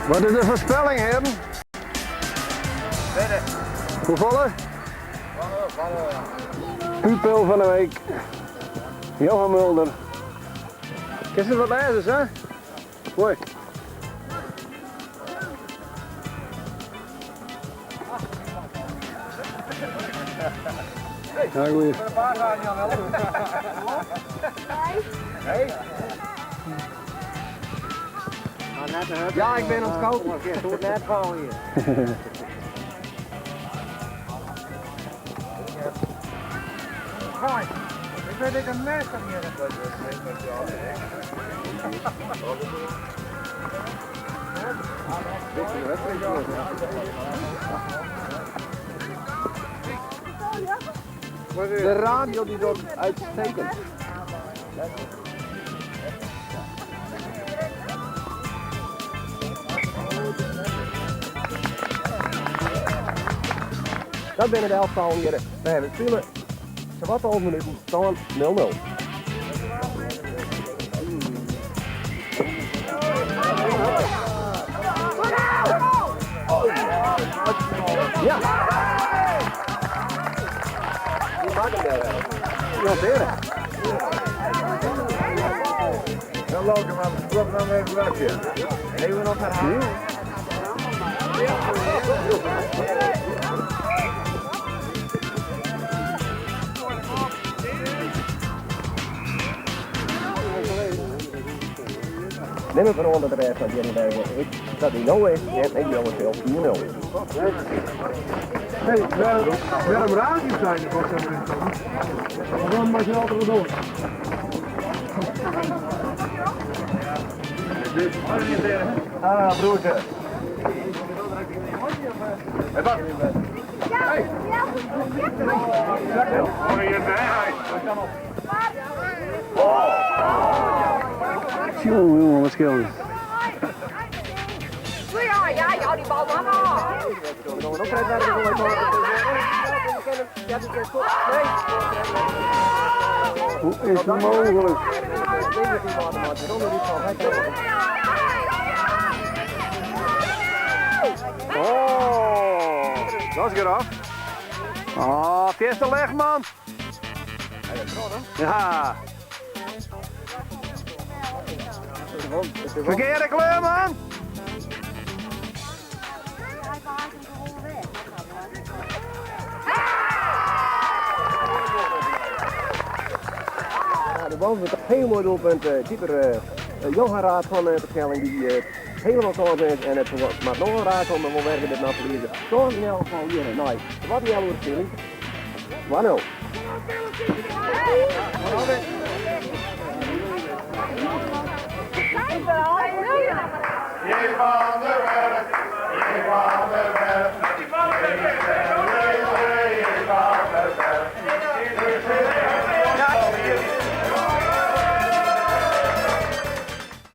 Wat is de foarspelling, hearen? Winnen. Hoefolle? Pupil van de week. Johan Mulder. Kinst it wat lêze, sa? Moai. Ja, goeie. Ja, ik bin oan it koken. Ik soe it net fallen hier. Ik weet ik een meester hier. De radio die doet uitstekend. Dat binne de elftallen hjir. We hawwe spile sawat 12 minuten, stân 0-0. Ja! Die maakt hem daar wel. Die hanteren. Dan loop ik maar klop nou even wat je. Even nog herhalen. Nim it mar oan dat de rêst fan Hearrenbergen ek sa't dy no is en ik leau it sil 4-0. Hey, waarom raak je zijn de Waarom mag je altijd wat doen? Ah, broertje. Hey, wat? Hey! Jongen, jongen, wat scheelt het. Ja, ja, die bal dan al. Hoe is het mogelijk? Oh, dat is graf. Oh, het is de leg, man. Ja. Verkeerde kleur, man. Ja, de boven een heel mooi doelpunt. Keeper Johan Raad van Terschelling die helemaal kant is en het maar nog een raak om wel werken dit nou verliezen. Toch in elk geval hier. Nee, wat die al oor 1-0. J van der Werf, J van der Werf.